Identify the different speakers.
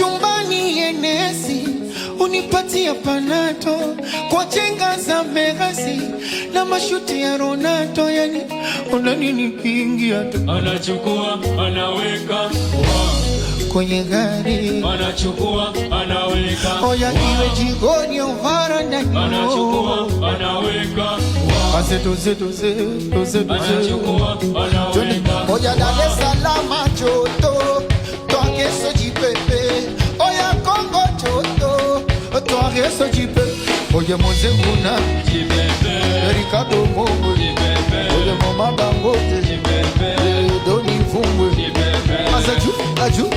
Speaker 1: Chumbani yenesi unipatia panato kwa chenga za Megasi na mashuti ya Ronaldo, yani unaninikingia tu.
Speaker 2: Anachukua, anaweka wa.
Speaker 1: Kwenye gari.
Speaker 2: Anachukua, anaweka
Speaker 1: oya
Speaker 2: wa.
Speaker 1: Iwe jikoni au varandani.
Speaker 2: Anachukua, anaweka wa.
Speaker 1: Ase doze doze doze doze.
Speaker 2: Anachukua, anaweka.
Speaker 1: Oya, Dar es Salaam joto twageso jipepe, oya Kongo joto twageso jipepe, oye Mozenguna.
Speaker 2: Jibebe.
Speaker 1: Ricardo Mongwe.
Speaker 2: Jibebe.
Speaker 1: Oye Moma Dangote.
Speaker 2: Jibebe.
Speaker 1: Doni Fumbwe.
Speaker 2: Jibebe.
Speaker 1: Asa ju aju.